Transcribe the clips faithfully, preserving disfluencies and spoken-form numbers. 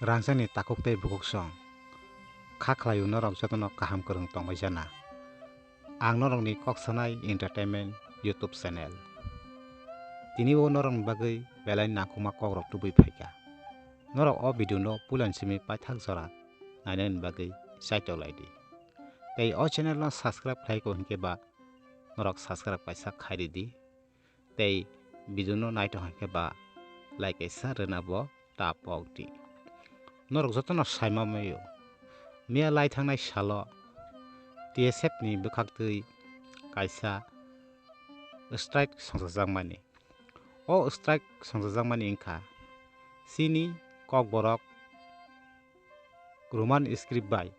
Rangchakni takhuk tei bukhuk song. Kha khlaio norok jotono kaham kwrwng tongbai jana. Ang norokni Kok Sanai Entertainment YouTube channel. Tini o norokni bagwi belai nangkukma kokrok tubui phaikha. Norok o video no puilani simi paithak jora nainani bagwi chaitok lai di. Tei o channel no subscribe khlai kho hinkhe ba norok subscribe kaisa khai ridi. Tei video no naithok hinkhe ba like kaisa rwna bo ta pok di. Norok jotono saima maio. Miya lai thangnai salo T S F ni bwkhaktwi kaisa strike songchajakmani. O strike songchajakmani wngkha chini Kokborok Roman script bai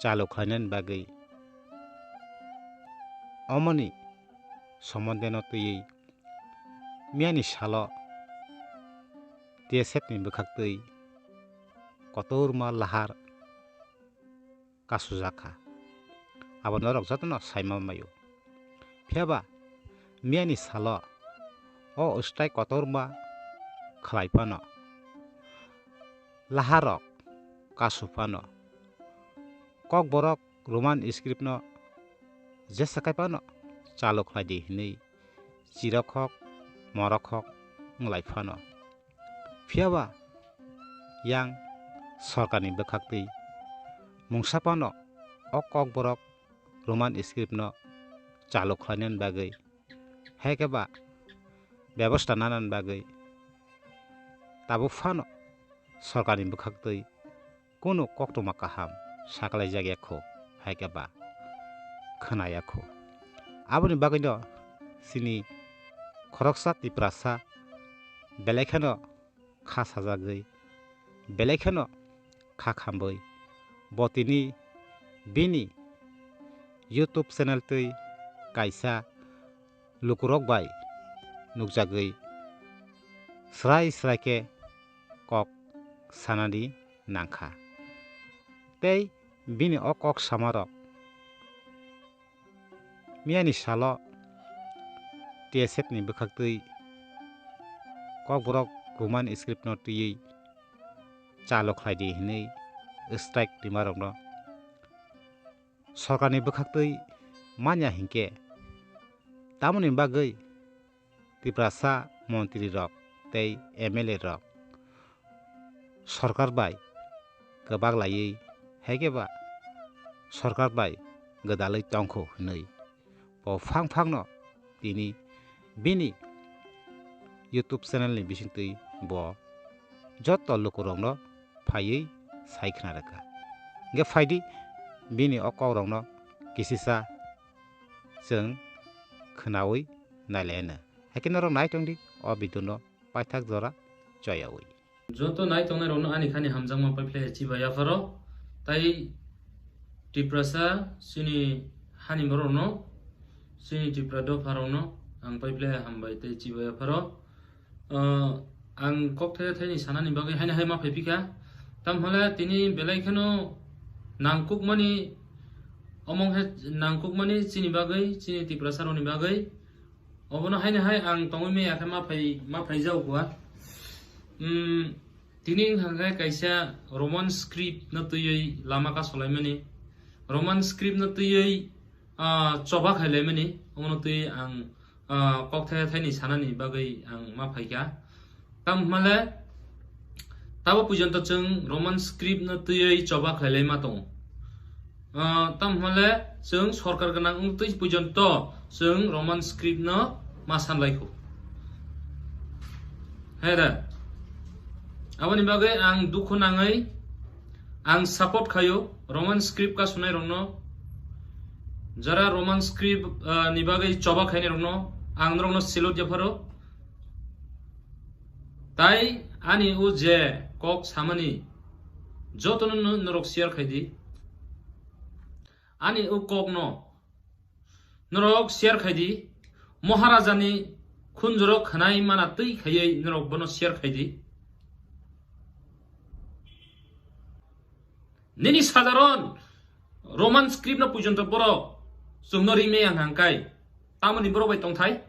chalu khlainani bagwi. Omoni somonde no twiwi miyani salo T S F ni bwkhaktwi kotorma lahar kasujak kha. Abo norok jotono saima maio. Phiya ba miyani salo o strike kotorma khlai phano, laharok kasu phano, Kokborok Roman script no jesa kai phano chalu khlai di hinwi chirokhok morokhok wnglai phano. Phiya ba yang sorkarni bwkhaktwi mungsa phano o Kokborok Roman script no chalu khlainani bagwi, hai khe ba bebosta nanani bagwi tabuk phano sorkarni bwkhaktwi kunu koktwma kaham saklaijak ya kho, hai khe ba khna ya kho. Aboni bagwino chini khoroksa Tiprasa belai kheno kha sajagwi, belai kheno kha khambwi bo tini bini YouTube channel twi kaisa lukurok bai nukjagwi srai srai khe kok sanani nangkha. Tei bini o kok samarok miyani salo T S F ni bwkhaktwi Kokborok Roman script no twiwi chalu khlai di hinwi strike twimarokno sorkarni bwkhaktwi manya hinkhe tamoni bagwi Tiprasa montri rok tei M L A rok sorkar bai kwbak laiwi, hai khe ba sorkar bai gwdalwi tongkho hwnwi bo phang phangno tini bini YouTube channel ni bisingtwi bo joto lukurokno phaiwi sai khna rwkha. Hwnkhe phaidi bini o kokrokno kisisa chwng khnaui nailai anw. Hai khe norok nai tongdi o video no paithak jora choyaui. Joto nai tongnai rokno ani khani hamjakma paiphlai chiba yapharo. Tai Tiprasa chini hani borokno, chini Tipra dopha rokno ang paiphlai hambai tei chiba yapharo. Ah, ang kok thai thaini sanani bagwi haino hai ma phaiphikha. Tamhole tini belai kheno nangkukmani, omong he nangkukmani chini bagwi, chini Tiprasa rokni bagwi. Obono haino hai ang tongwi maya khe ma phai, ma phai jao kua. Hmm, tini wngkha khe kaisa Roman script no twiwi lama kasolaimani, Roman script no twiwi, ah, choba khailaimani, omono twiwi ang, ah, kok thai thaini sanani bagwi ang ma phaikha. Tamo hwnle, tabo pujonto chwng Roman script no twiwi choba khlailai ma tongo. Ah, tamo hwnle chwng sorkar gwnang wng twi pujonto chwng Roman script no ma sanlai kho. He da. Aboni bagwi ang dukhu nangwi ang support khaio Roman script kasunai rokno. Jara Roman script, ah, ni bagwi choba khainai rokno ang norokno salute yapharo. Tai ani o je kok samani jotono no-, norok share khai di. Ani o kok no norok share khai di. Maharaja ni khunjoro khanai mana twi khaiwi norok bono share khai di. Nini sadharon Roman script no pujonto borok chwngno rimai ang hangkai. Tamoni borok bai tongthai.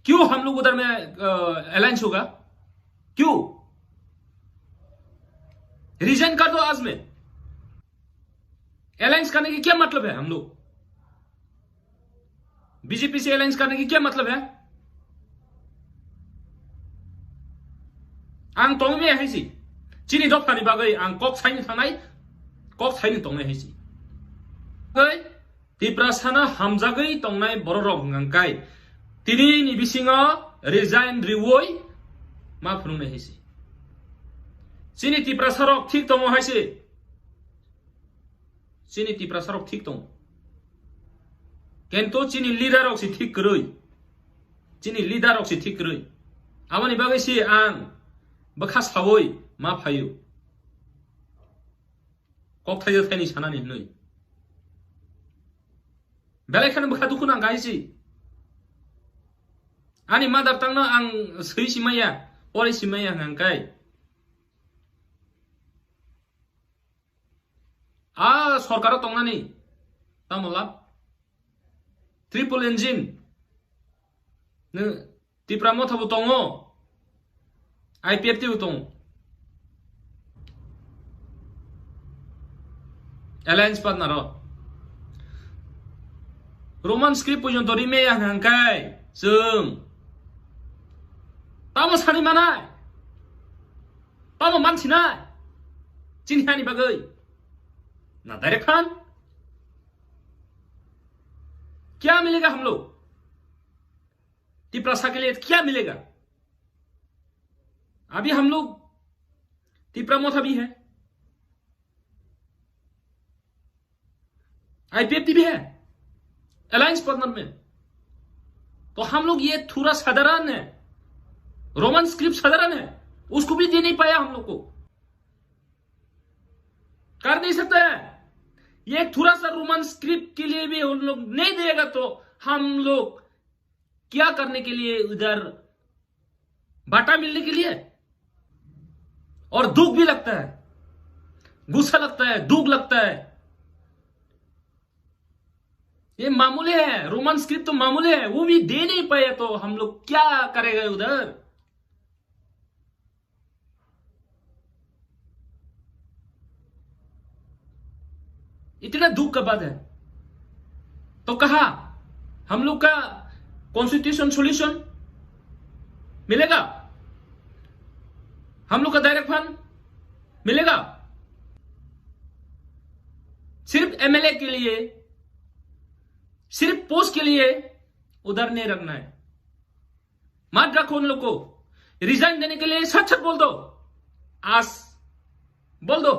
क्यों हम लोग उधर में, अ, alliance होगा? क्यों? रिजाइन कर दो आज में। अलायंस करने की क्या मतलब है हम लोग? बीजेपी से अलायंस करने की क्या मतलब है? Ang tongmaya hai si. Chini dophani bagwi ang kok saini thangnai, kok saini tongnai hai si. Tei Tiprasano hamjagwi tongnai bororok hwnkha khe tini ni bisingo resign riwi ma phunuknai hai si. Chini Tiprasarok thik tongo hai si. Chini Tiprasarok thik tongo. Kintu chini leader rok si thik kwrwi. Chini leader rok si thik kwrwi. Aboni bagwi si ang bwkha sawi ma phaio. Kok thaija thaini sanani hinwi. Belai kheno bwkha dukhu nang hai si. Ani mother tongue no ang swi simaya, pori simaya hwnkha khe. A sorkaro tongnani tamo lab? Triple engine. Nw Tipra Motha bo tongo. I P F T bo tongo. Alliance partner o. Roman script porjonto rimaya hwnkha khe chwng tamo sani manai? Tamo mansinai? Chini hani bagwi? Na direct phan? क्या मिलेगा हम लोग? तिपरासा के लिए क्या मिलेगा? अभी हम लोग तिपरा मोथा भी है, I P F T भी है, अलायंस पार्टनर में। तो हम लोग ये थोड़ा साधारण है, रोमन स्क्रिप्ट साधारण है, उसको भी दे नहीं पाया हम लोग को। कर नहीं सकता है। ये थोड़ा सा रोमन स्क्रिप्ट के लिए भी उन लोग नहीं देगा तो हम लोग क्या करने के लिए उधर बांटा मिलने के लिए? और दुख भी लगता है, गुस्सा लगता है, दुख लगता है। ये मामूली है, रोमन स्क्रिप्ट तो मामूली है, वो भी दे नहीं पाए तो हम लोग क्या करेगा उधर? इतना दुख का बात है, तो कहा हम लोग का कॉन्स्टिट्यूशन सॉल्यूशन मिलेगा? हम लोग का डायरेक्ट फंड मिलेगा? सिर्फ एमएलए के लिए, सिर्फ पोस्ट के लिए उधर नहीं रखना है। मत रखो उन लोग को। रिजाइन देने के लिए सच सच बोल दो। आज बोल दो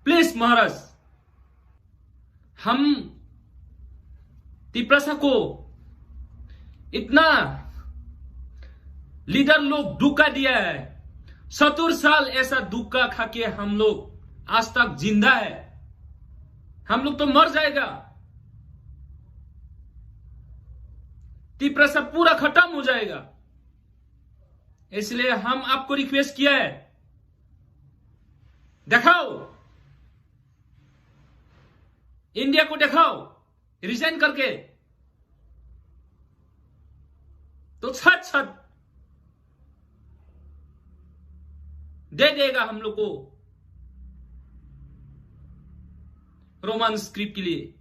प्लीज महाराज। हम तिपरासा को इतना लीडर लोग धोखा दिया है। सत्तर साल ऐसा धोखा खा के हम लोग आज तक जिंदा है। हम लोग तो मर जाएगा, तिपरासा पूरा खत्म हो जाएगा। इसलिए हम आपको रिक्वेस्ट किया है, दिखाओ, इंडिया को दिखाओ, रिजाइन करके तो छत छत दे देगा हम लोग को रोमन स्क्रिप्ट के लिए।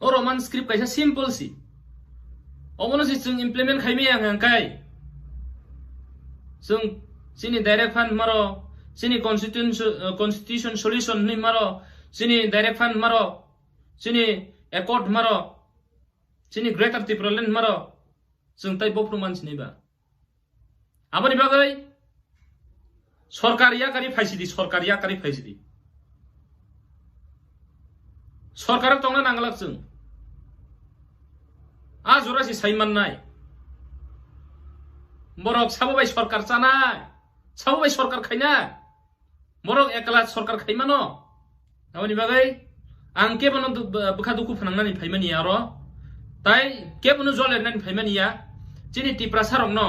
O Roman script kaisa simple si. Obono si chwng implement khaimaya hwnkha khe chwng chini direct fund maro, chini constitution, constitution solution hinwi maro, chini direct fund maro, chini accord maro, chini Greater Tipraland maro, chwng tai bophru mansinai ba. Aboni bagwi sorkar yakari phaisidi, sorkar yakari phaisidi. Sorkar tongna nanglak chwng. A jora si sai mannai. Borok sabo bai sorkar chanai, sabo bai sorkar khainai. Borok ekla sorkar khaimano. Aboni bagwi ang kebono du-, bwkha dukhu phnangnani phaimani ya oro. Tai kebono jolernani phaimani ya. Chini Tiprasarokno,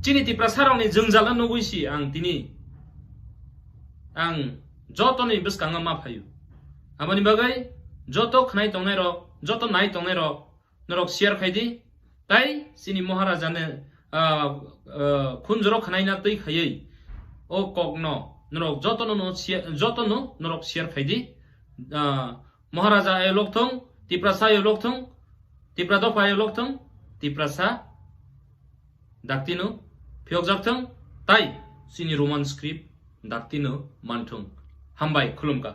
chini Tiprasarokni jwngjalo nugwi si ang tini, ang jotoni bwskango ma phaio. Aboni bagwi joto khnai tongnairok, joto nai tongnairok, norok share khai di, tai chini Maharajano ah, ah, khunjoro khnaina twi khaiwi o kokno norok jotono no share, jotono norok share khaidi. Ah, Maharaja ayolok thung, Tiprasa ayolok thung, Tipra dopha ayolok thung, Tiprasa daktino phiyokjak thung, tai chini Roman script daktino manthung. Hambai, khulumkha.